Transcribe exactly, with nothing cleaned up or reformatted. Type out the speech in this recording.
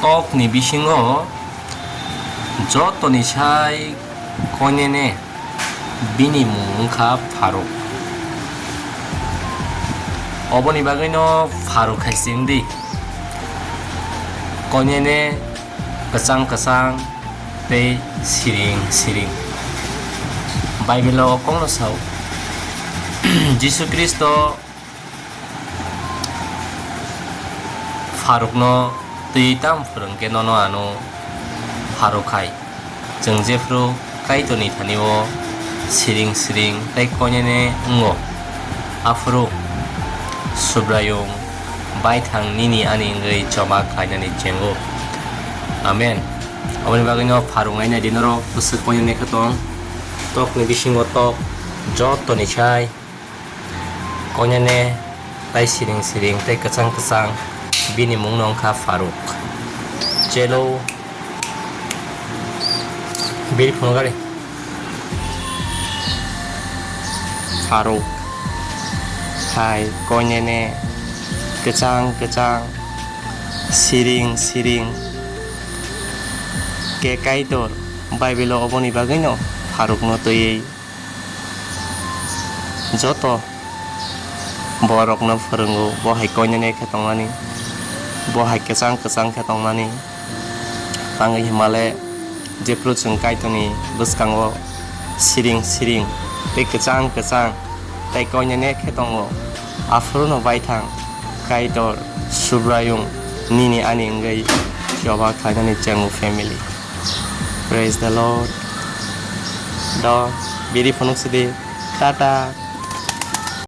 Kokni bisingo jotoni sai koinene bini mung wngkha Pharuk. Oboni bagwino Pharuk hai se wngdi. Koinene kwchang kwchang tei siring siring. Bible-o kokno sao, Jisu Khristo Pharukno twi tamo phwrwng khe nono ano Pharuk hai. Chwng jephru Kaitorni thani-o siring siring tei koinene wngo, aphuru Subraiyung baithang nini ani wngwi choba khlainani chengo. Amen. Aboni bagwino Pharuk nainai di norok bwswk koinene khe tong, tokni bisingo tok jotoni sai. Koinene tai siring siring tei kwchang kwchang, bini mungno wngkha Pharuk. Chelo biri phunukari. Pharuk hai koinene kwchang kwchang, siring siring khe Kaitor Bible-o oboni bagwino Pharukno twiwi joto borokno phwrwngo, bo hai koinene khe tongmani, bo hai kwchang kwchang khe tongmani. Tangwi hwnmale jephru chwng Kaitorni bwskango siring siring tei kwchang kwchang tei koinene khe tongo, aphuruno baithang Kaitor Subraiyung nini ani wngwi choba khlainani chengo family. Praise the Lord. Do biri phunuk sidi. Tata.